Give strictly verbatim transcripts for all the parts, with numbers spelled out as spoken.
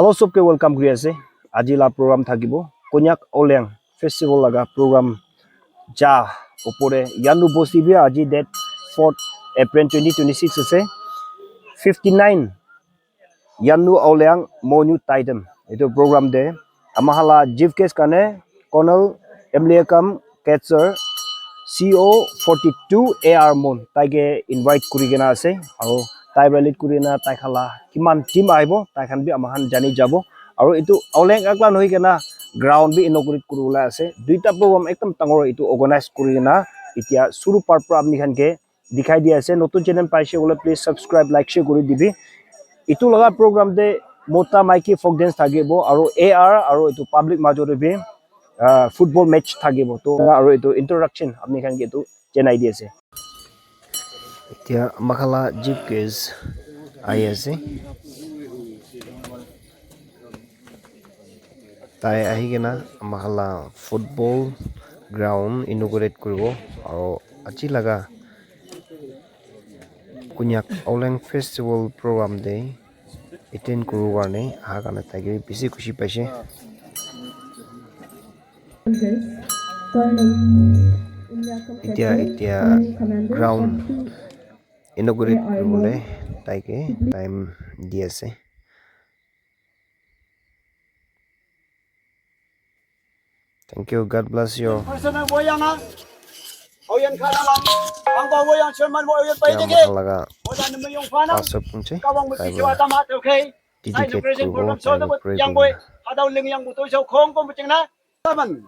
Hello, sobke welcome kuri ase. Aji la program thakibo Konyak Aoleang Festival laga program ja opore Yanu Bosti bi aji date fourth April twenty twenty-six ase. Fifty-nine Yanu Aoleang Monyu Taitem. Itu program de amahala chief guest kane Colonel Emliakam Ketser, C O forty-two A R Mon, taike invite kuri kena ase, aro tai para lead kuri kena tai khan la kiman team ahibo, tai khan bi amakhan jani jabo, aro itu Aoleang akla nohoi kena ground bi inaugurate kuribole ase. Duita program ekdam dangor itu organize kuri kena itia suru par pra apni khan ke dikhai di ase. Notun channel paise koile please subscribe, like, share kuri dibi. Itu laga program de mota maiki folk dance thakibo, aro A R, aro itu public majot de bi ah, football match thakibo. To aro itu introduction apni khan ke itu janai di ase. Etia amakhan la chief guest ahi ase. Tai ahi kena amakhan la football ground inaugurate kuribo, aro aji laga Konyak Aoleang Festival program de attend kuribo karne aha karne taike bishi khushi paise. Etia, etia ground inaugurate kuribole taike time di ase. Thank you. God bless you. President Woyang ah. Oyen Kanalang. Angba Woyang Chairman Woyang Pai Dege. Makhalaga Wodan Mayong Fana. Pastor Pungche. Kawang Musi Chua Tama Tokei. Dedicate President Program Soda Yang Boy. Hadau Ling Yang Buto Show Kong Kong Chingna. Taman.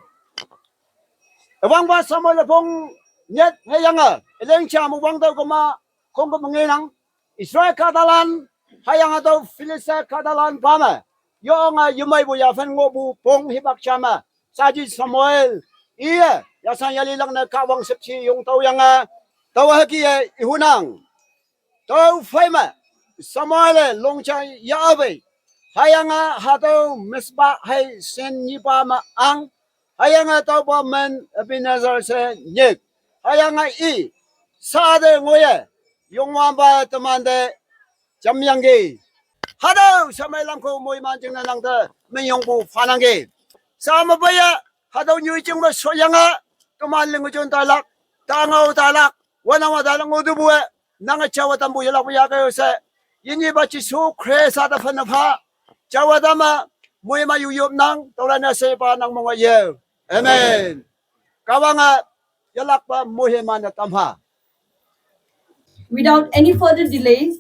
Awang ba Samuel Pong Nyet Hayanga. Eleng Cham Wang Dau Koma Kong Kong Ngenang. Israel Kadalan, hayang atau Filistia Kadalan pama. Yonga yumai bu yafen ngo bu pong hibak chama. Saji Samuel, iya, yasan yali lang na kawang sepsi yung tau yanga, tau haki ya ihunang. Tau faima, Samuel longcha ya abe. Hayanga hatau mesba hai sen nyipa ma ang, hayanga tau ba men Ebenezer se nyek. Hayanga i, sa de ngoye, yongwamba temande chamyangge. Hadau samai lamko moi man jingna nangte menyong bu fanangge. Sama baya hadau nyui jing ba soyanga teman lengu jon talak, tangau talak, wana wa talak ngo dubue, nanga chawa tambu yalak ya ke se. Yini ba Jisu Khrista ta fana pha. Chawa dama moi ma yu yop nang, tolana se pa nang mong ye. Amen. Kawanga yalak pa mohe mana tamha. Without any further delay,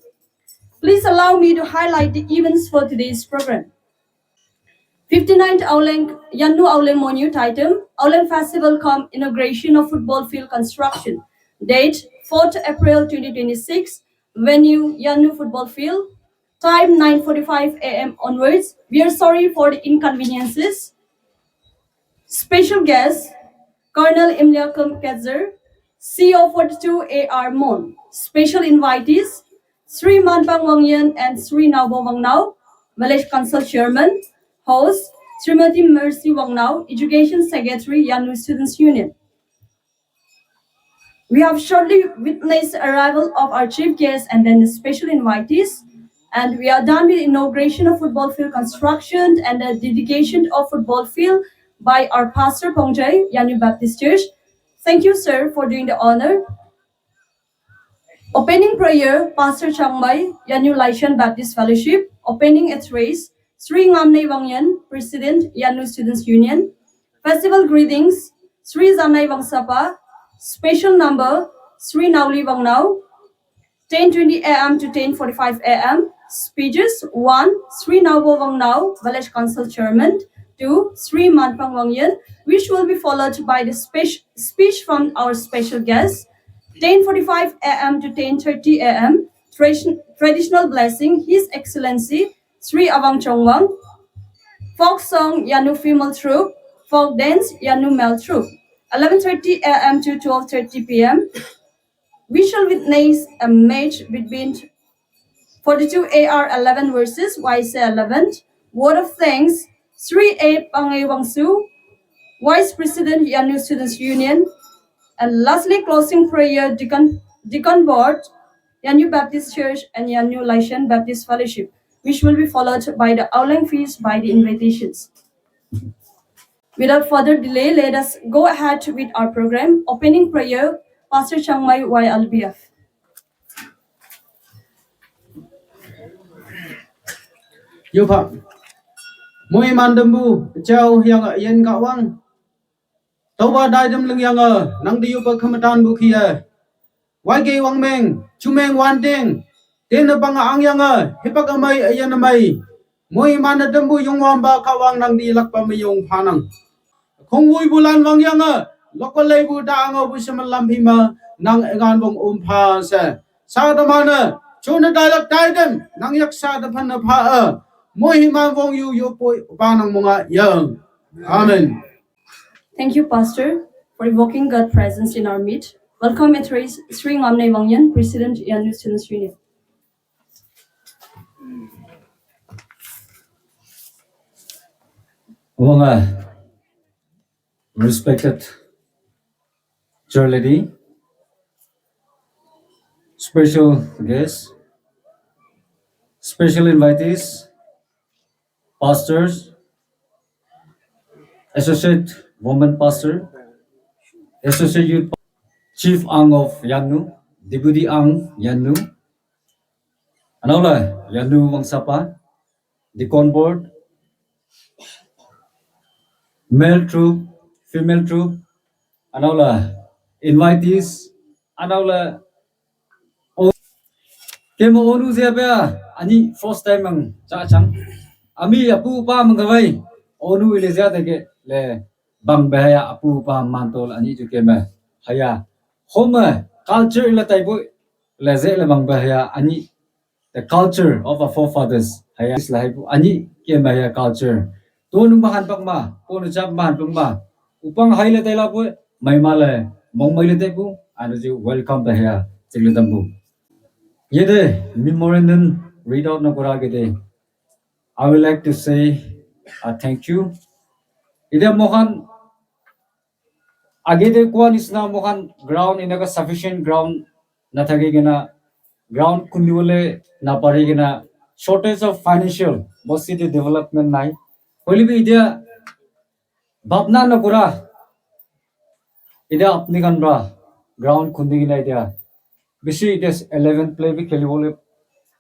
please allow me to highlight the events for today's program. Fifty-ninth Auleng, Yannu Auleng Monyu Taitum, Auleng Festival cum inauguration of football field construction. Date, fourth April twenty twenty-six, venue, Yannu Football Field, time nine forty-five A M onwards. We are sorry for the inconveniences. Special guest, Colonel Imliakum Ketzer, C O forty-two A R Mon. Special invitees, Sri Manpang Wangyan and Sri Naubo Wangnau, Village Council Chairman. Host, Srimati Mercy Wangnau, Education Secretary, Yannu Students Union. We have shortly witnessed the arrival of our chief guests and then the special invitees. And we are done with inauguration of football field construction and the dedication of football field by our pastor Pongjai, Yannu Baptist Church. Thank you, sir, for doing the honor. Opening prayer, Pastor Changmai, Yannu Laishan Baptist Fellowship. Opening address, Sri Ngamnei Wangyan, President, Yannu Students Union. Festival greetings, Sri Zanai Wangsapa. Special number, Sri Nauli Wangnau, ten twenty A M to ten forty-five A M. Speeches, one, Sri Naubo Wangnau, Village Council Chairman. Two, Sri Manpang Wangyan, which will be followed by the spe- speech from our special guest. Ten forty-five A M to ten thirty A M, tradition- traditional blessing, His Excellency Sri Awang Chongwang. Folk song, Yannu Female Troupe. Folk dance, Yannu Male Troupe. Eleven thirty A M to twelve thirty P M, we shall witness a match between forty-two A R eleven versus Y C eleven. Word of thanks, Sri A Pangai Wangsu, Vice President, Yannu Students Union. And lastly, closing prayer, Deacon, Deacon Board, Yannu Baptist Church and Yannu Laishan Baptist Fellowship. which will be followed by the outline feast by the invitations. Without further delay, let us go ahead with our program. Opening prayer, Pastor Changmai Y L B F. Yo pha. Mui man dembu chao yang yen ka wang. Tau ba dai dem leng yang nang di yo pa khamatan bu khia. Wai ge wang meng, chu meng wan ding. Ten na bang ang yang hipak amai ayan amai. Mui man dembu yung wang ba ka wang nang di lak pa mayong phanang. Khong wui bu lan wang yang lokol lei bu da ang bu semal lam hima nang engan bong um pha se. Sa da mana, chu na dai lak dai dem, nang yak sa da phan na pha a. Mui hima wong yu yo poi pa nang munga yang. Amen. Thank you, Pastor, for evoking God's presence in our midst. Welcome, Atheist Sri Ngamnei Wangyan, President, Yanu Students Union. Wanga, respected chair lady, special guests, special invitees, pastors, associate woman pastor, associate youth, chief ang of Yanu, deputy ang Yanu, anaula Yanu Wangsapa, deacon board, male troop, female troop, anaula invitees, anaula o-, kemo onu zia bea ani first time ang cha chang. Ami apu pa mangawai onu ile zia teke le bang bea apu pa mantol ani ju kema haya. Home culture ile taibo le ze le bang bea ani the culture of our forefathers. Haya is la haipu ani kema haya culture. To nu mahan pak ma, ko nu chap mahan pak ma. Upang hai le tai la pu, mai ma le, mong mai le tai pu, anu ji welcome ta haya, chik le tam pu. Yede memorandum read out na kura ke de. I would like to say uh, thank you. Ide mohan agede kwa nisna mohan ground inaka sufficient ground na thaki kena ground kundibole na pari kena shortage of financial bosti de development nai. Hoile bi idia bhabna na kura idia apni khan pra ground khundi kena idia bisi idia eleven play bi kheli bole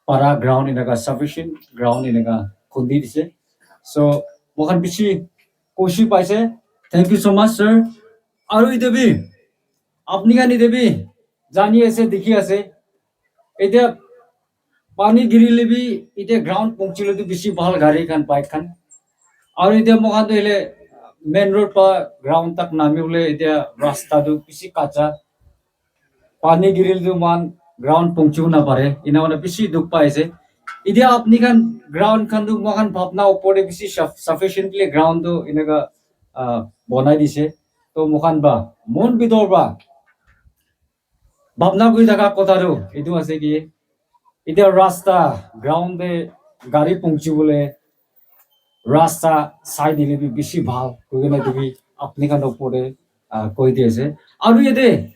para ground inaka sufficient ground inaka khundi dise. So mohan bisi khushi paise. Thank you so much, sir. Aru idia bi apni khan idia bi jani ase, dikhi ase, idia pani girile bi idia ground pongchile tu bisi bhal gari khan, bike khan. Aru idia mohan tu ile main road pa ground tak nami bole idia rasta tu bisi kacha. Pani girile tu mohan ground pongchibo na pare. Ina mane bisi dukh paise. Idia apni khan ground khan tu mohan bhabna upor te bisi suf- sufficiently ground tu inaka ah, bonai dise. To mohan ba mon bidor ba bhabna kuri thaka kotha tu etu ase ki, itia rasta ground te gari pongchi bole rasta sai dile bi bishi bhal koi kena etu bi apni khan opor te ah, koi di ase. Aru yate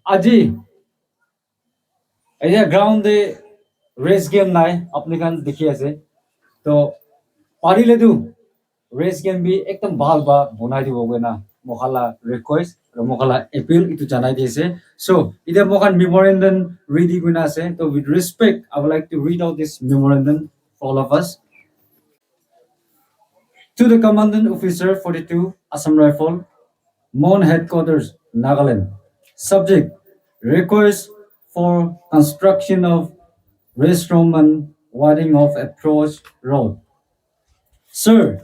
aji etia ground te race game nai, apni khan dikhi ase. To parile tu race game bi ekdam bhal ba bonai dibo koina moikhan la request aru moikhan la appeal etu janai di ase. So itia moikhan memorandum ready kurina ase. To with respect, I would like to read out this memorandum for all of us. To the Commandant Officer, forty-two Assam Rifle, Mon Headquarters, Nagaland. Subject: Request for construction of restroom and widening of approach road. Sir,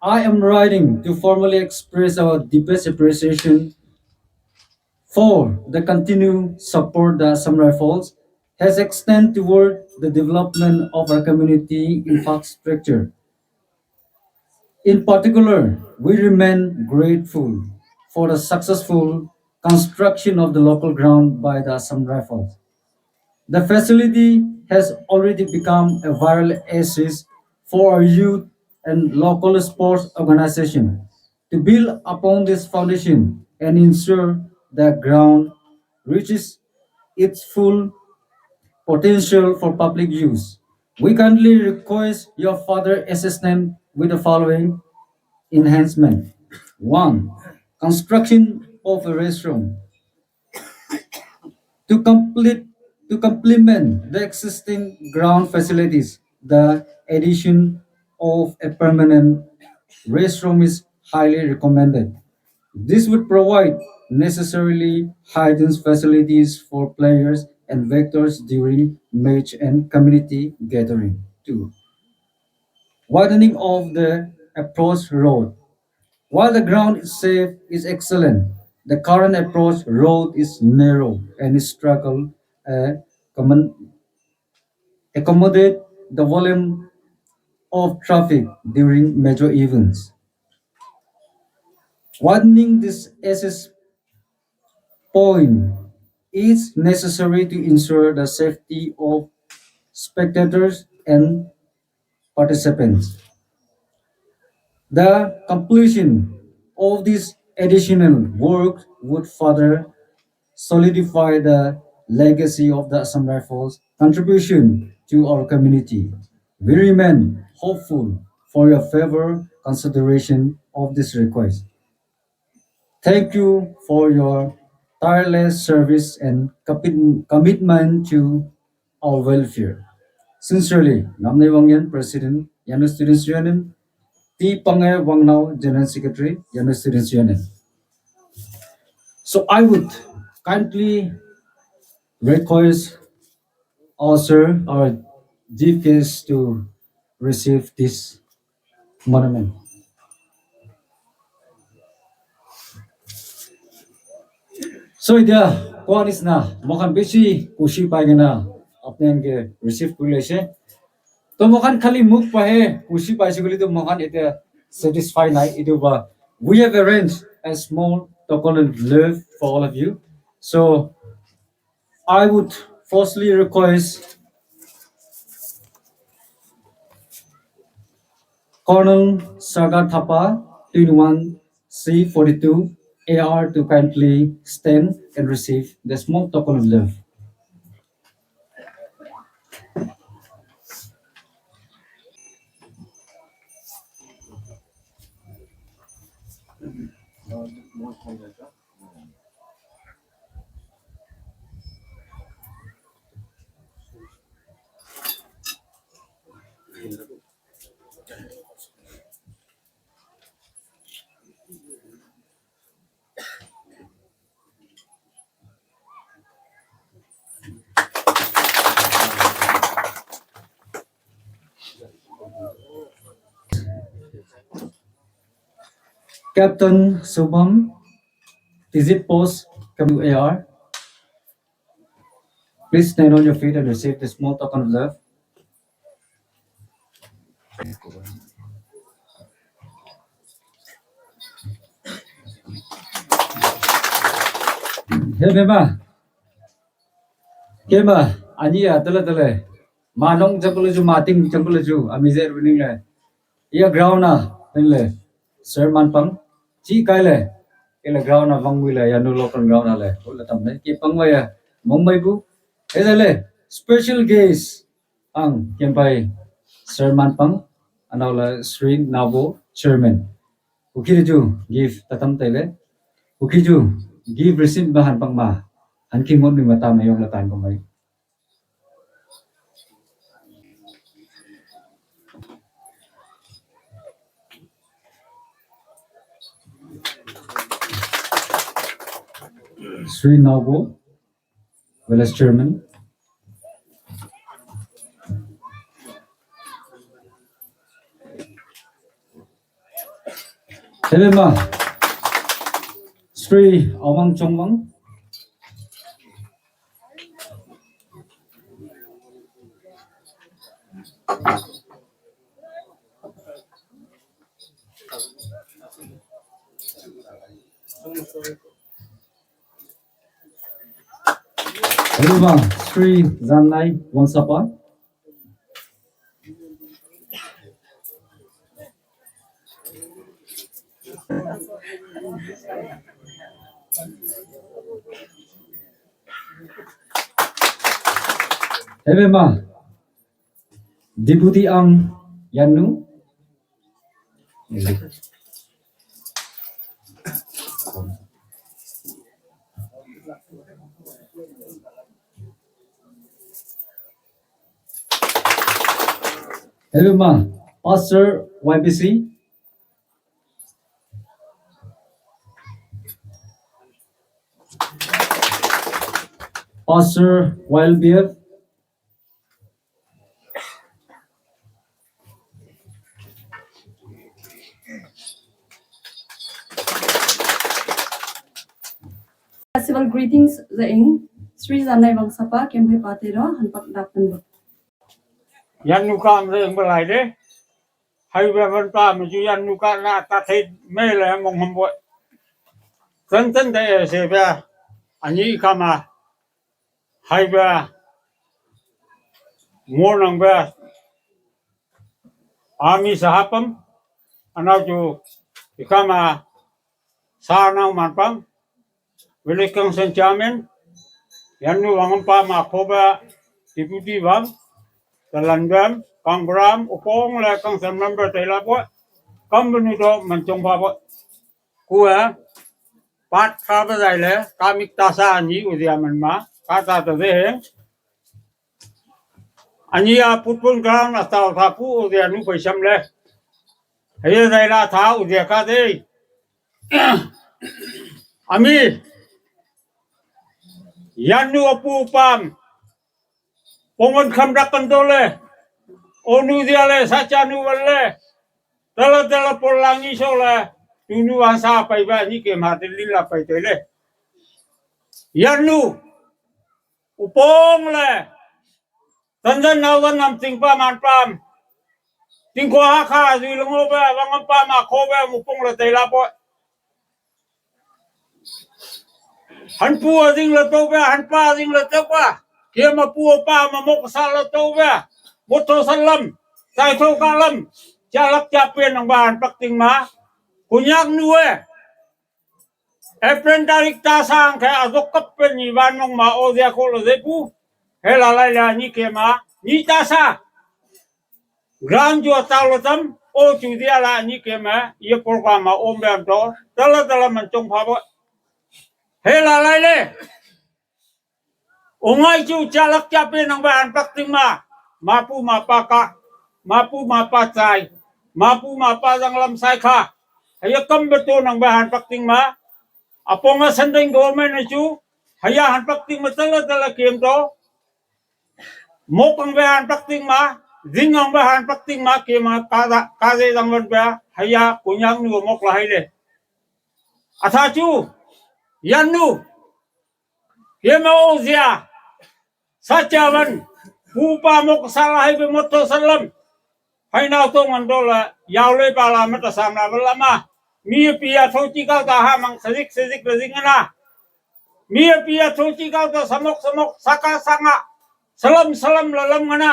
I am writing to formally express our deepest appreciation for the continued support that Assam Rifles has extended toward the development of our community infrastructure. In particular, we remain grateful for the successful construction of the local ground by the Assam Rifles. The facility has already become a viral oasis for our youth and local sports organization. To build upon this foundation and ensure that ground reaches its full potential for public use, We kindly request your further assistance with the following enhancement. One, construction of a restroom. To complete, to complement the existing ground facilities, the addition of a permanent restroom is highly recommended. This would provide necessarily hygiene facilities for players and victors during match and community gathering. Two, widening of the approach road. While the ground itself is excellent, the current approach road is narrow and struggle uh, common, accommodate the volume of traffic during major events. Widening this access point is necessary to ensure the safety of spectators and participants. The completion of this additional work would further solidify the legacy of the Assam Rifles' contribution to our community. We remain hopeful for your favor consideration of this request. Thank you for your tireless service and commitment to our welfare. Sincerely, Namnei Wangyan, President, Yanu Students Union, T Pange Wangnau, General Secretary, Yanu Students Union. So I would kindly request our sir, our chief guest to receive this monument. So এতিয়া কোৱা নিচিনা মই খান বেছি খুচি পাই কিনা আপোনালোকে ৰিচিভ কৰি লৈছে। তো মই খান খালি মুখ পাহে খুচি পাইছে বুলি তো মই খান এতিয়া ছেটিছফাই নাই। এইটো বা we have arranged a small token of love for all of you. So I would firstly request Colonel Sagar Thapa, twenty-one C forty-two A R, to kindly stand and receive the small token of love. Captain Subham, Tizit Post, W A R. Please stand on your feet and receive the small token of love. He bema. Kema, ani ya, tele tele. Manong jangkule ju, mating jangkule ju, ami je runing le. Iya ground na, tele. Sir Manpang, chi kai le. Kele ground na vangwi le, ya no local ground na le. Ula tam le. Ki pangwa ya, mong mai bu. Esa le, special guest. Ang kempai Sir Manpang, anau la Sri Nabo Chairman. Uki ju give tatam tele. Uki ju give receipt ba han pang ma. Han ki ngon mi mata mayong la tan pang mai. Sri Nabo. Village Chairman. Hello, ma. Sri Awang Chongwang. Hello, ma. Sri Zanai Wangsapa. Ebe ma. Deputy Ang Yannu. Hello ma, Pastor Y B C. Pastor Y L B F. Festival greetings za ing, Sri Zanai Wangsapa, kem hei pate do, han pak dap pen bak. Yan nu kam re ing balai de. Hai be ban pa me ju yan nu ka na ta thei me le mong ham bo. Ten ten de se be. Ani kama. Hai be. Mo nang be. Ami sahapam. Anau ju ikama sa nau manpang. Village Council Chairman, yan nu wang pa ma khoba Deputy Wang, talan bam, kang bram, upong le Council Member taila bo, kam benu do manchong pa bo. Kua, pat ka ba dai le, ka mik ta sa ni u dia man ma, ka ta ta de heng. Ani a put pun kang na tau tha pu u dia nu pai sam le. Hei dai la tha u dia ka de. Ami. Yan nu apu pam. Pongon kham dak kan do le. O nu dia le sa cha nu wal le. Tala tala pol langi so le. Tu nu an sa pai ba ni ke ma te lin la pai te le. Yan nu. Upong le. Tan dan nau dan nam ting pa man pam. Ting ko ha kha zui lo ngo ba, wang pa ma kho ba, mu pong le tai la po. Han pu a ding le to ba, han pa a ding le to ba. Kia ma pu a pa ma mok sa le to ba. Mo to sa lam. Sai to ka lam. Cha lak cha pen nang ba han pak ting ma. Kunyak nu e. April tarik ta sang khe azok kap pen ni ban mong ma o dia ko lo de pu. He la lai la ni ke ma ni ta sa. Gran ju ta lo tam o chu dia la ni ke ma ye program ma om bam to. Tala tala man chong pha bo. He la lai le. Ungai chu cha lak cha pe nang ba han pak ting ma. Ma pu ma pa ka. Ma pu ma pa chai. Ma pu ma pa jang lam sai kha. Haya kam be to nang ba han pak ting ma. Apong a sending government na chu. Haya han pak ting ma tala tala kem to. Mok ang ba han pak ting ma. Ding ang ba han pak ting ma kem ma ka da ka de jang ban ba. Haya kunyang nu mok la hai le. Atha chu. Yan nu. Kema o zia. Sa cha van. Pu pa mok sa la hai be mot to sa lam. Hai nau to ngan do la. Yau le pa la ma ta sam la ba la ma. Mi pi ya tho chi ka ta ha mang sa zik sa zik la zik na. Mi pi ya tho chi ka ta sa mok sa mok sa ka sa nga. Salam salam la lam nga na.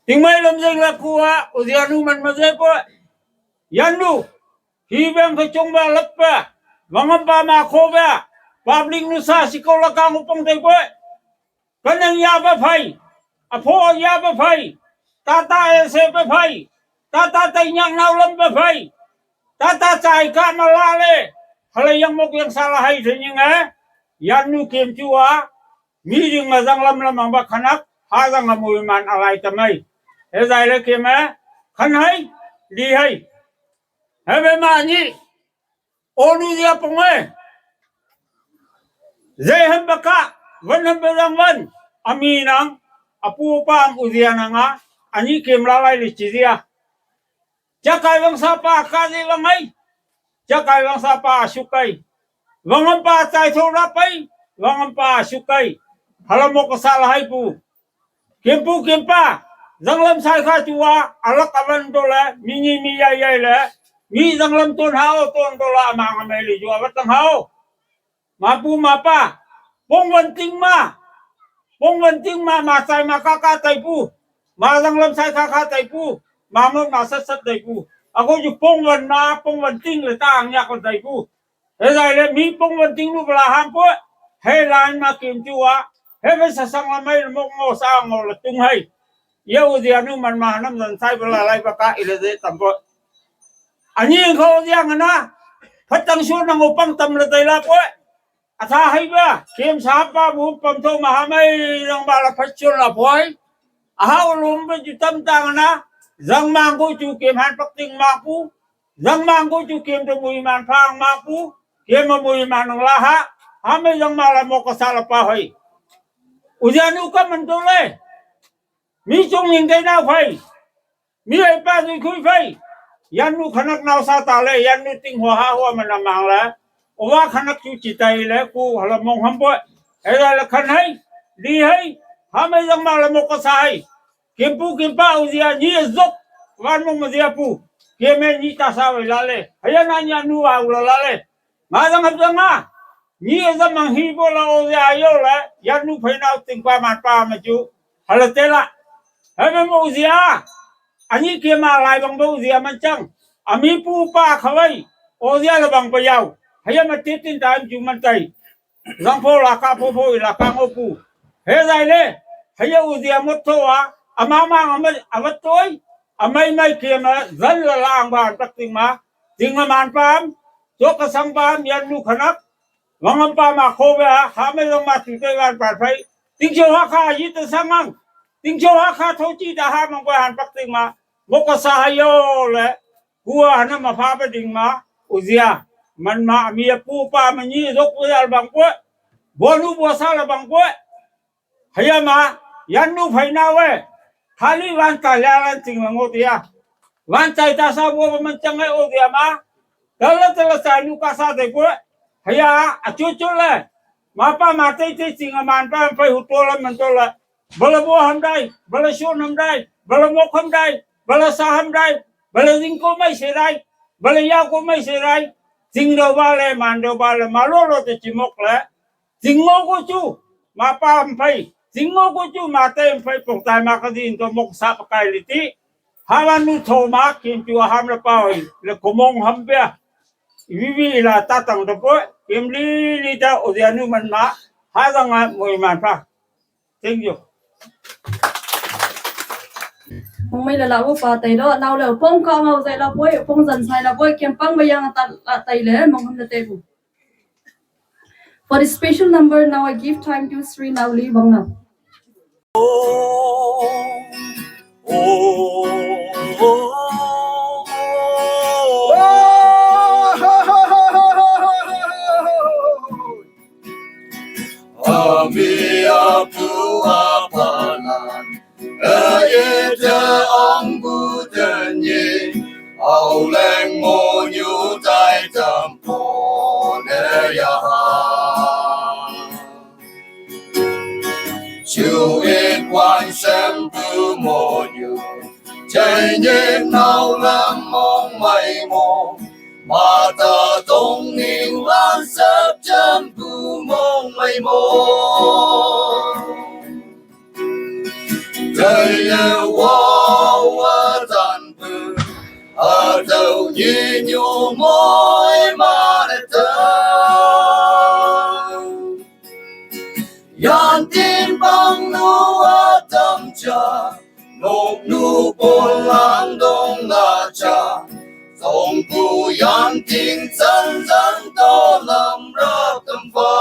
Ting mai lam zeng la ku a. O zia nu man ma zeng ko. Yan nu. Hi bang kha chong ba lap ba. Wang am pa ma kho ba. Public nu sa si ko la ka mu pong tai poi. Ka nang ya ba phai. A pho ya ba phai. Ta ta e se ba phai. Ta ta tai nyang nau lam ba phai. Ta ta chai ka ma la le. Hala yang mok yang sa la hai the nying e. Yan nu kem chu a. Mi ding ma jang lam lam ang ba khanak. Ha jang a mu man a lai ta mai. He zai le kem e. Khan hai. Li hai. He be ma ni. O nu dia pong e. Ze hem ba ka, wan hem ba dang wan. Ami nang, apu pa am u dia nang a, ani kem la lai le chi dia. Cha kai wang sa pa ka de wang ai. Cha kai wang sa pa a su kai. Wang am pa chai tho ra pai, wang am pa a su kai. Hala mo ko sa la hai pu. Kempu kempa, janglam sai kha chu a, alak avan to le, mi ni mi yai yai le, mi janglam ton hao ton to la, amang amai le ju avat tang hao. Mapu mapa, pongvan ting ma, pongvan ting ma, ma sai ma ka ka tai pu, ma janglam sai kha kha tai pu, ma mo ma sat sat tai pu. Ako ju pongvan ma, pongvan ting le ta ang yak tai pu. He zai le mi pongvan ting lu bla ham po. He lain ma kim chu a. He ve sa sang la mai mok ngo sa ngo la tung hai. Ia uzia nu man ma hanam zan sai bala lai baka ila ze tambo. Ani khau ziang ana. Phatang shu nang upang tam la dai la poi. Atha hai ba. Kem sa pa bu pam tho ma ha mai lang ba la phat chun la poi. Aha ulum ba ju tam tang ana. Zang mang gu ju kem han pak ting ma pu. Zang mang gu ju kem to mui man phang ma pu. Kem ma mui man nang la ha. Ha mai zang ma la mok ka sa la pa hoi. Uzia nu ka man to le. Mi chung ning dai nau phai. Mi ai pa zui khui phai. Yan nu khanak nau sa ta le, yan nu ting hua ha hua ma na mang le. Owa khanak chu chi tai le, ku hala mong ham poi. Ai la la khan hai, li hai, ha mai zang ma la mok ka sa hai. Kim pu kim pa u zia ni zok, wan mong ma zia pu. Kim me ni ta sa wai la le. Haya na nya nu wa u la la le. Ma zang hap zang ma. Ni zang mang hi bo la o zia yo la. Yan nu phai nau ting pa man pa ma ju. Hala te la. Hai me mo zia. Ani ke ma lai bang bo zia man chang. Ami pu pa khawai. O zia la bang pa yau. Haya ma te tin ta am ju man tai. Zang pho la ka pho pho i la ka ngo pu. He zai le. Haya u zia mot tho a. Ama ma ama ama toi. Amai mai ke ma zan la la ang ba tak ting ma. Ting ma man pam. Jok ka sang pam yan nu khanak. Wang am pa ma kho be a. Ha mai long ma tu te wan pa phai. Ting cho ha kha yi te sang ang. Ting cho ha kha tho chi ta ha mang pa han pak ting ma. Mok ka sa ha yo le. Kua hana ma pha ba ding ma, uzia. Man ma mi a pu pa ma ni zok uzia bang poi. Bo nu bo sa la bang poi. Haya ma, yan nu phai na we. Thali wan ta la lan ting ma ngo tia. Wan tai ta sa bo ba man chang ai uzia ma. Ta la ta la sa nu ka sa dai poi. Haya, a chu chu le. Ma pa ma tai tai ting a man pa phai hu to la man to la. Bala bo ham dai, bala shon ham dai, bala mok ham dai, bala sa ham dai, bala zing ko mai se dai, bala ya ko mai se dai. Zing do ba le, man do ba le, ma lo lo te chi mok le. Zing ngo ko chu, ma pa ham phai. Zing ngo ko chu, ma te ham phai, pok tai ma ka din to mok sa pa kai li ti. Ha wan nu tho ma, kin chu ham le pa hoi, le ko mong ham bia. Wi wi la ta tang do poi, kim li li ta o dia nu man ma, ha zang a moi man pa. Thank you. Mong mai la la wo pa tai do, nau le pong ka ngau zai la poi, pong zan sai la poi, kem pang ba yang ta la tai le, mong ham na te bu. For the special number, now I give time to Sri Nauli Bangna. Ami apu apanan, aye ja ang bu denye, au leng mo nyu tai tam po ne ya ha. Chiu it wan sem bu mo nyu, chai nye nau lam mong mai mo. Ma ta dong ning lan sep jem bu mong mai mo. Chai ye wa wa dan bu, a dau nyi nyu moi ma de dau. Yan tin bang nu a tam cha, nok nu pon lang dong la cha, song bu yan tin zan zan to lam rap tam fa.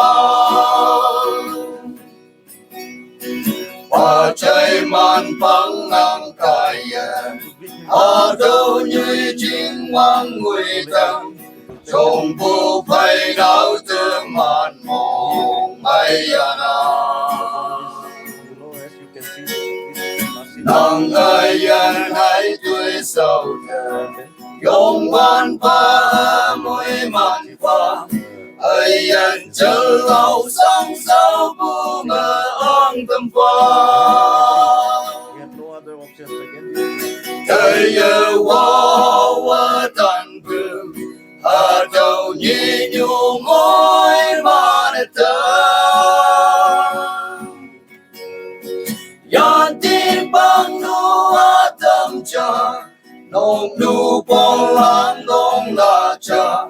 Pa chai man pang nang kai ya, a dau nyi jing wang ngui tang. Chong bu pai nau te man mong mai ya na. Nang ai yan hai tui sau te, yong wan pa mui man pa. Ai yan chal lau sang sau bu ma ang tam pa. Ai ya wa wa tan bu. A dau nyi nyu moi ma ne ta. Yan tin bang nu a tam cha, nong nu pong lang dong la cha,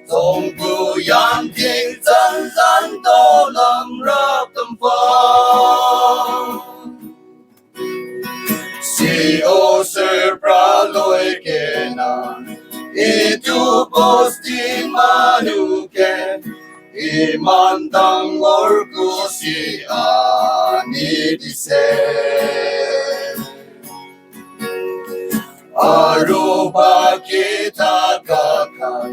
dong bu yan tin zan zan to lam rap tam pa. Bosti manu ke iman dangor khushi ani dise. Aru baki thaka khan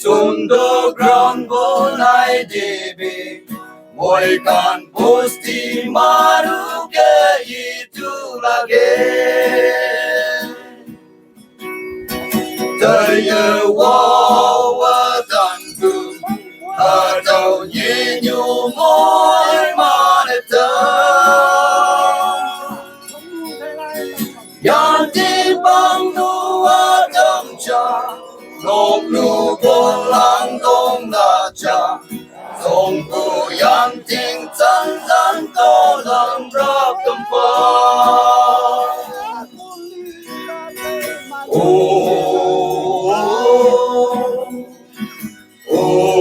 sundor ground bonai dibi. Moi khan bosti manu ke itu lage. Taya wawa tantu, atau yenyu moi maneta. Yanti bang nu atong cha, long nu bolang dong da cha. Song ku yanting zan zan to lam rap tum pa. Oh, oh, oh, oh.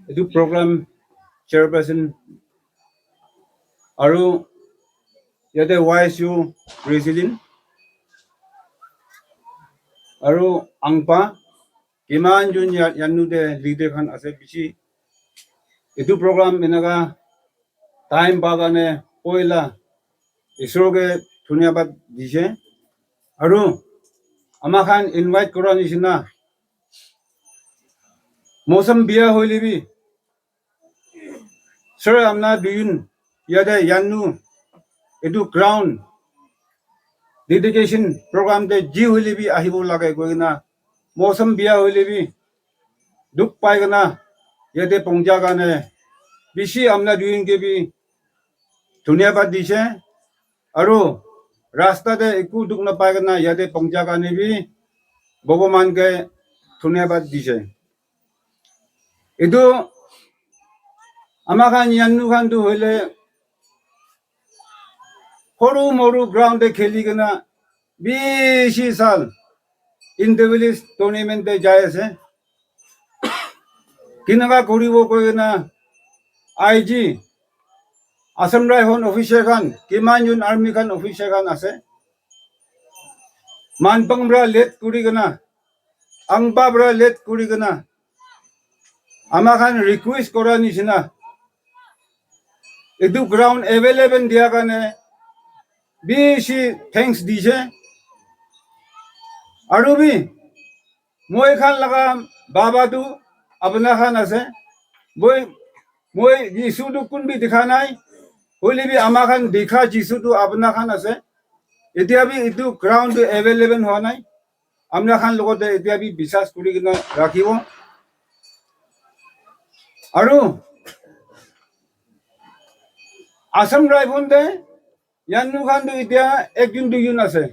Etu program chairperson aru yate Y S U president aru angpa kiman jun ya yanu te leader khan ase bishi. Etu program enaka time pa karne poila Isor ke dhanyabad dise. Aru ama khan invite kora nishina mosam biya hoile bi sir amna duyun yate yanu etu ground dedication program te ji hoile bi ahibo lage koi kena mosam biya hoile bi dukh pai kena yate pongja karne bishi amna duyun ke bi dhanyabad dise. Aru rasta te eku dukh napai kena yate pongja karne bi Bhagwan ke dhanyabad dise. Etu ama khan yanu khan tu hoile horu moru ground te kheli kena bishi sal inter village tournament te jai ase. Kinaka koribo koi kena I G Assam Rifle officer khan kiman jun army khan officer khan ase. Manpang pra let kuri kena angpa pra let kuri kena ama khan request kora nishina etu ground available dia karne bishi thanks dise. Aru bi moi khan laga baba tu apuna khan ase. Moi moi Jisu tu kun bi dikha nai, hoile bi ama khan dikha Jisu tu apuna khan ase. Etia bi etu ground tu available hua nai. Amna khan logote etia bi biswas kuri kena rakhibo. Aru Assam Rifle te yanu khan tu etia ekjun duijun ase.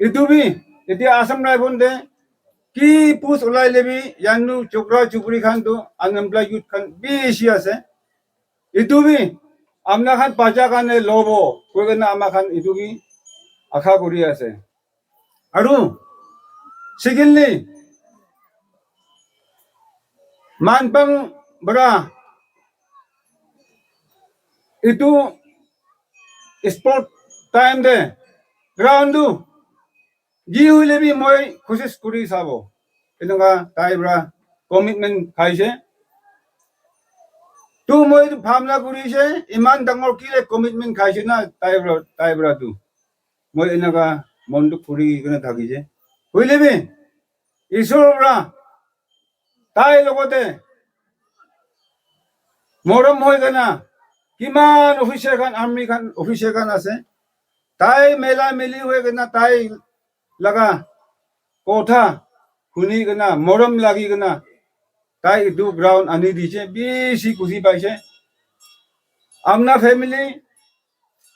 Etu bi etia Assam Rifle te ki post ulai le bi yanu chokra chokri khan tu unemployed youth khan bishi ase. Etu bi amna khan paja karne lobo koi kena ama khan etu bi akha kuri ase. Aru secondly Manpang pra etu sport time te ground tu ji hoile bi moi koshish kuri sabo. Eneka tai pra commitment khaise. Tu moi etu bhabna kurise, iman dangor kile commitment khaise na tai pra, tai pra tu. Moi eneka mon dukh kuri kena thakise. Hoile bi Isor pra tai logote morom hoi kena kiman officer khan, army khan, officer khan ase. Tai mela meli hoi kena tai laga kotha huni kena morom lagi kena tai etu ground ani dise, bishi khushi paise. Amna family,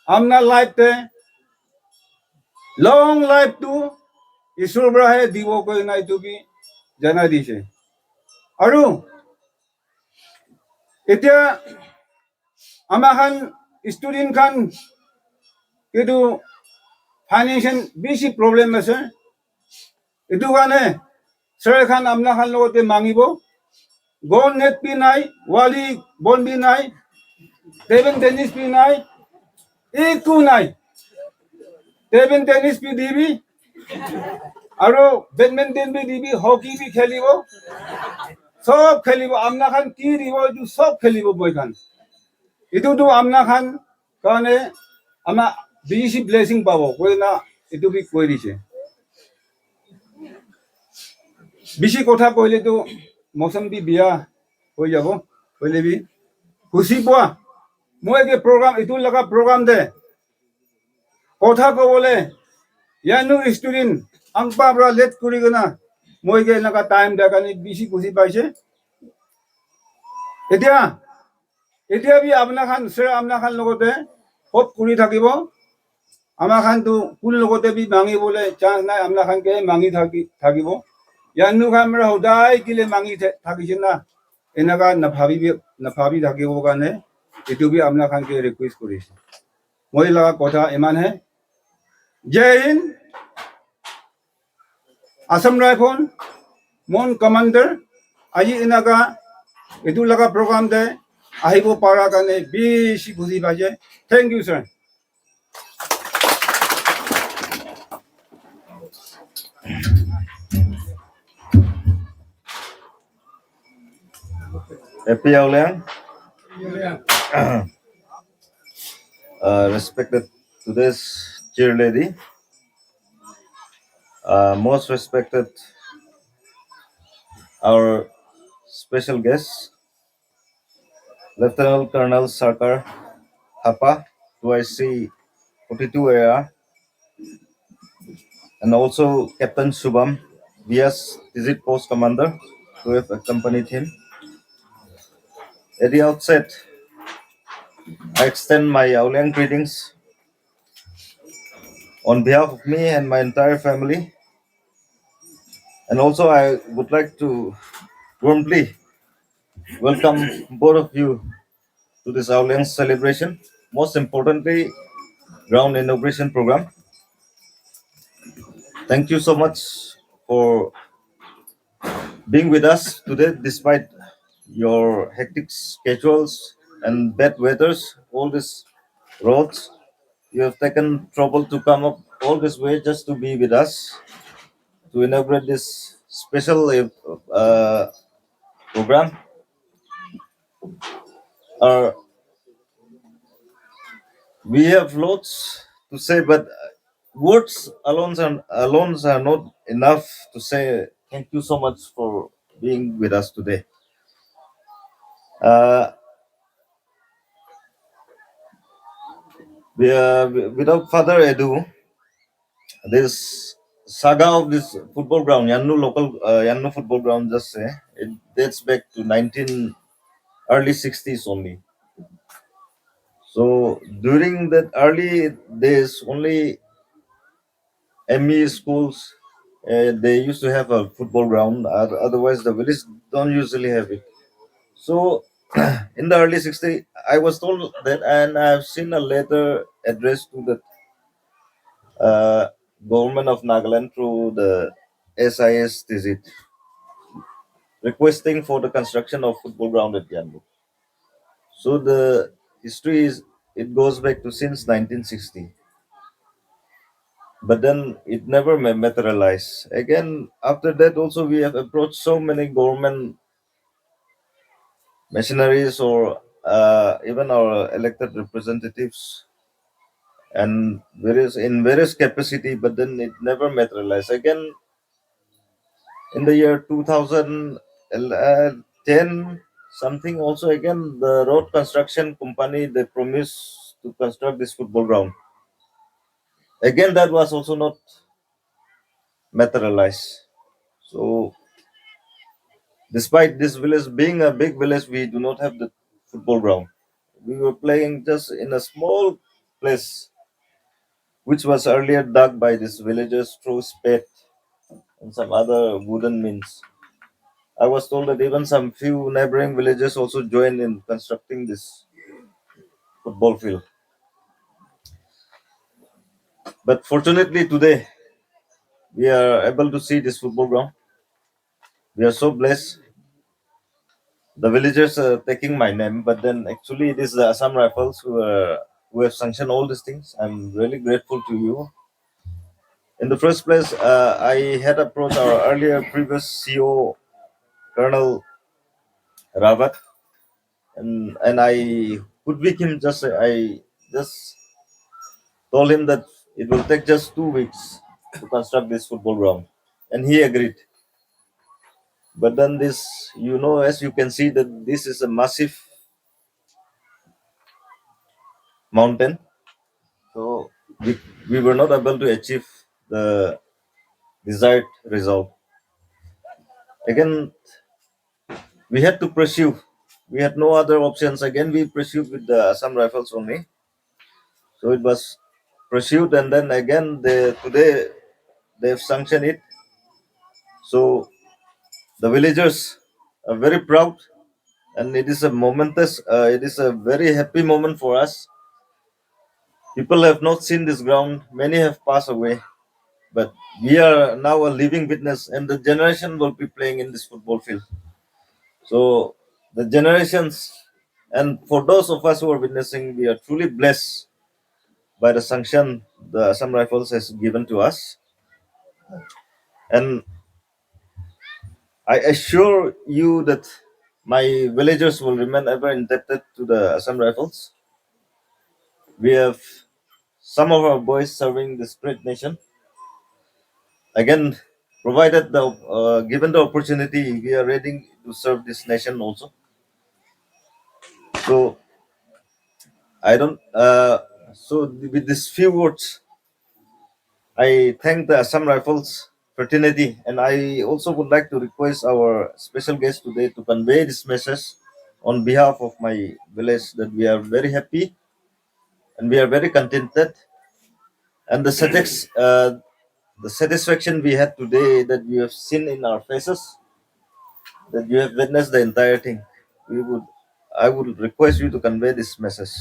amna life te long life tu Isor pra he dibo koi kena etu bi janai dise. Aru etia ama khan student khan etu financial bishi problem ase. Etu karne sir khan amna khan logote mangibo. Gon net bi nai, wali bon bi nai. Table tennis বি নাই, একো নাই। Table tennis বি দিবি, আৰু badminton বি দিবি, hockey বি খেলিব, চব খেলিব। আপনাৰখান কি দিব, এইটো চব খেলিব মই খান। এইটোতো আপনাৰখান কাৰণে আমাৰ বেছি ব্লেছিং পাব কৈ না, এইটো বি কৈ দিছে। বেছি কথা কৈলেতো মৌচম বি বিয়া হৈ যাব। কৈলে বি খুচি পোৱা। মই কি প্ৰগ্ৰাম, এইটো লগা প্ৰগ্ৰাম দে কথা ক'বলে ইয়ানো ষ্টুডেণ্ট আংপা পৰা লেট কৰি কিনা মই কি এনেকুৱা টাইম দিয়া কাৰণে বেছি খুচি পাইছে। এতিয়া, এতিয়া বি আপোনাৰখান, ছাৰ, আপোনাৰখান লগতে হপ কৰি থাকিব। আমাৰখানতো কোন লগতে বি মাঙিবলৈ চান্স নাই, আপোনাৰখানকে মাঙি থাকি থাকিব। ইয়ানো খান মানে সদায় কিলে মাঙি থা- থাকিছে না, এনেকুৱা নাভাবি নাভাবি থাকিবৰ কাৰণে এইটো বি আপোনাৰখানকে ৰিকুৱেষ্ট কৰিছে। মই লগা কথা ইমানহে। জয় হিন্দ। আছাম ৰাইফল, মন কমাণ্ডাৰ, আজি এনেকুৱা এইটো লগা প্ৰগ্ৰাম দে আহিব পাৰা কাৰণে বেছি খুচি পাইছে। Thank you, sir. Happy Aoleang. Uh, respected today's chair lady, uh, most respected our special guest, Lieutenant Colonel Sarkar Hapa, two I C forty-two A R, and also Captain Shubham, V S Tizit Post Commander, who have accompanied him. At the outset, I extend my Aoleang greetings on behalf of me and my entire family. And also, I would like to warmly welcome both of you to this Aoleang celebration, most importantly, ground inauguration program. Thank you so much for being with us today, despite your hectic schedules and bad weathers, all these roads. You have taken trouble to come up all this way just to be with us to inaugurate this special uh, program. Uh, we have lots to say, but words alone are, alone are not enough to say thank you so much for being with us today. Uh, we, uh, without further ado, this saga of this football ground, Yannu local, uh, Yannu football ground, just say, it dates back to nineteen, early sixties only. So during that early days, only M E schools, uh, they used to have a football ground. Oth- Otherwise, the village don't usually have it. So in the early sixties, I was told that, and I have seen a letter addressed to the uh, government of Nagaland through the S I S Tizit, requesting for the construction of football ground at Yanbu. So the history is, it goes back to since nineteen sixty. But then it never ma- materialized. Again, after that also we have approached so many government missionaries or uh, even our elected representatives and various, in various capacity, but then it never materialized. Again, in the year two thousand ten something also, again the road construction company, they promised to construct this football ground. Again, that was also not materialized. So despite this village being a big village, we do not have the football ground. We were playing just in a small place, which was earlier dug by these villagers through spade and some other wooden means. I was told that even some few neighboring villages also joined in constructing this football field. But fortunately, today we are able to see this football ground. We are so blessed. The villagers are taking my name, but then actually it is the Assam Rifles who are, who have sanctioned all these things. I'm really grateful to you. In the first place, uh, I had approached our earlier previous C O, Colonel Rawat, and and I could with him just I just told him that it will take just two weeks to construct this football ground, and he agreed. But then this, you know, as you can see, that this is a massive mountain, so we, we were not able to achieve the desired result. Again, we had to pursue. We had no other options. Again, we pursued with the Assam Rifles only. So it was pursued, and then again, they, today they have sanctioned it. So the villagers are very proud, and it is a momentous, uh, it is a very happy moment for us. People have not seen this ground. Many have passed away, but we are now a living witness, and the generation will be playing in this football field. So the generations, and for those of us who are witnessing, we are truly blessed by the sanction the Assam Rifles has given to us. And I assure you that my villagers will remain ever indebted to the Assam Rifles. We have some of our boys serving the great nation. Again, provided the, uh, given the opportunity, we are ready to serve this nation also. So I don't. Uh, so with these few words, I thank the Assam Rifles fraternity, and I also would like to request our special guest today to convey this message on behalf of my village, that we are very happy and we are very contented, and the satis- uh, the satisfaction we had today, that you have seen in our faces, that you have witnessed the entire thing. We would, I would request you to convey this message.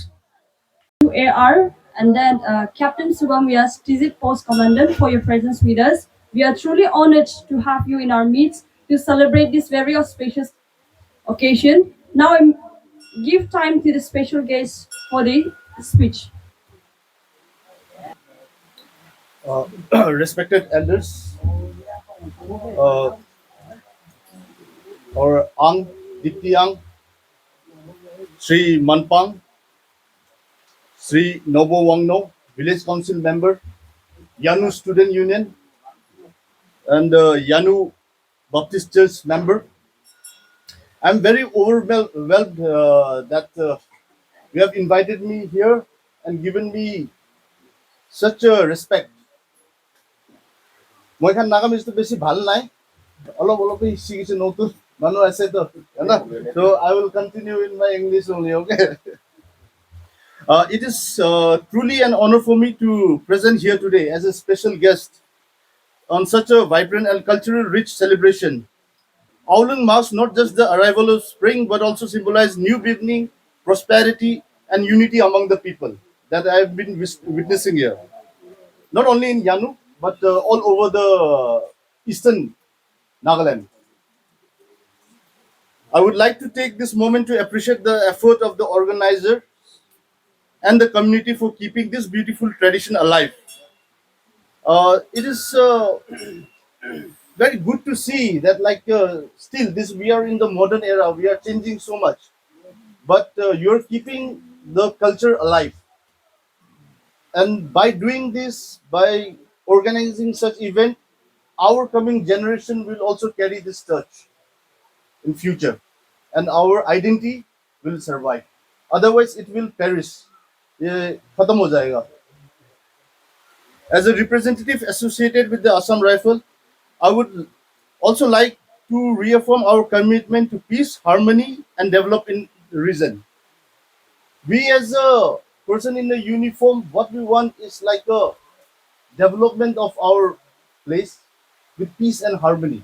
A R, and then uh, Captain Subham Vyas, Tizit Post Commandant, for your presence with us. We are truly honored to have you in our midst to celebrate this very auspicious occasion. Now I give time to the special guest for the speech. Uh, respected elders, uh, our Ang, Dipti Ang, Sri Manpang, Sri Nobo Wangno, Village Council member, Yanu Student Union, and uh, Yanu Baptist Church member. I'm very overwhelmed uh, that uh, you have invited me here and given me such a respect. মই এখান নাগামিজটো বেছি ভাল নাই, অলপ অলপেই শিকিছোঁ, নতুন মানুহ আছে তো, হয় না? So I will continue in my English only, okay? Uh, it is uh, truly an honor for me to present here today as a special guest on such a vibrant and cultural rich celebration. Aoleng marks not just the arrival of spring but also symbolize new beginning, prosperity, and unity among the people that I have been wis- witnessing here. Not only in Yanu, but uh, all over the eastern Nagaland. I would like to take this moment to appreciate the effort of the organizer and the community for keeping this beautiful tradition alive. Uh, it is uh, very good to see that, like, uh, still this, we are in the modern era, we are changing so much, but uh, you're keeping the culture alive. And by doing this, by organizing such event, our coming generation will also carry this touch in future, and our identity will survive. Otherwise, it will perish. ये खत्म हो जाएगा. As a representative associated with the Assam Rifle, I would also like to reaffirm our commitment to peace, harmony, and develop in the region. We as a person in the uniform, what we want is like a development of our place with peace and harmony.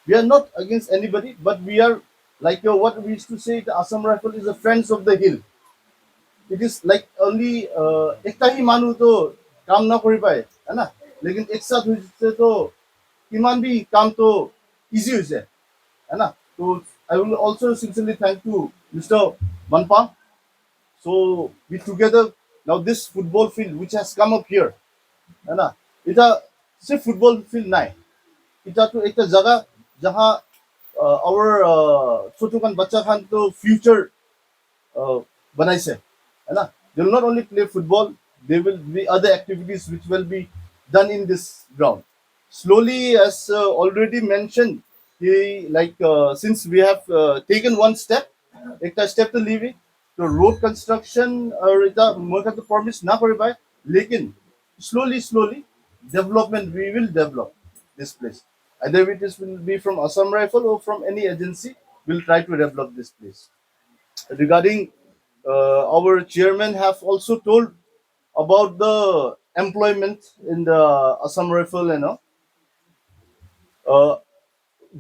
We are not against anybody, but we are like uh, what we used to say, the Assam Rifle is a friends of the hill. It is like only uh, একটা হি মানুহ তো কাম না কৰি পায়, হয় না? লেকিন এক সাথ হৈছে তো কিমান বি কাম তো ইজি হৈছে, হয় না? তো I will also sincerely thank to Mister Manpang. So we together now this football field which has come up here, है ना? It's a सिर्फ फुटबल फिल्ड नहीं, इटा तो एक जगह जहाँ uh, our uh, छोटू खान बच्चा खान तो फ्यूचर uh, बनाइसे, है ना? They will not only play football, there will be other activities which will be done in this ground. Slowly, as uh, already mentioned, he like uh, since we have uh, taken one step, एक स्टेप तो ली भी, तो road construction और इतना मोर का तो प्रॉमिस ना करे भाई, लेकिन slowly slowly development, we will develop this place. Either it is will be from Assam Rifle or from any agency, we'll try to develop this place. Regarding uh, our chairman have also told about the employment in the Assam Rifle, you know. Uh,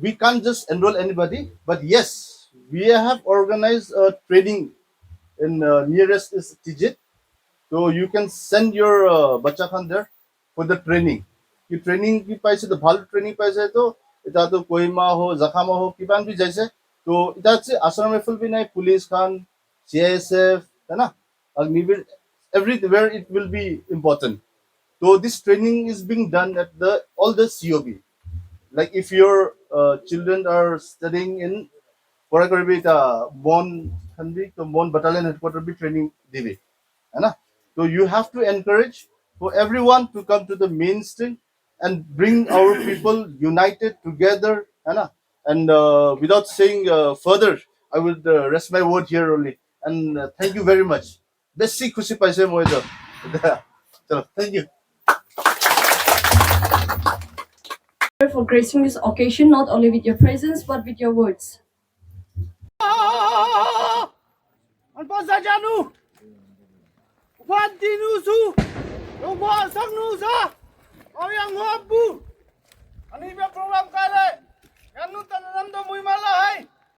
we can't just enroll anybody, but yes, we have organized a training in uh, nearest is Tizit. So you can send your uh, बच्चा Khan there for the training. कि ट्रेनिंग की पैसे तो भालो ट्रेनिंग पैसे तो इतना तो कोहिमा हो, जखामा हो, किबान भी जैसे, तो इतना से आसाम राइफल भी नहीं, पुलिस खान, सीआईएसएफ, है ना, Agniveer, everywhere it will be important. So this training is being done at the all the COB. Like if your uh, children are studying in Korakaribi, the Mon Hanbi, the Mon Battalion Headquarter भी ट्रेनिंग देवे, है ना? So you have to encourage for everyone to come to the mainstream and bring our people united together, है ना? And uh, without saying uh, further, I would uh, rest my word here only. And uh, thank you very much. बेसी खुसी पाइसे म त। चलो, thank you. For gracing this occasion, not only with your presence, but with your words. Anpa sajanu. Upat dinu su. Longwa sang nu sa. Awang wabu. Ani ba program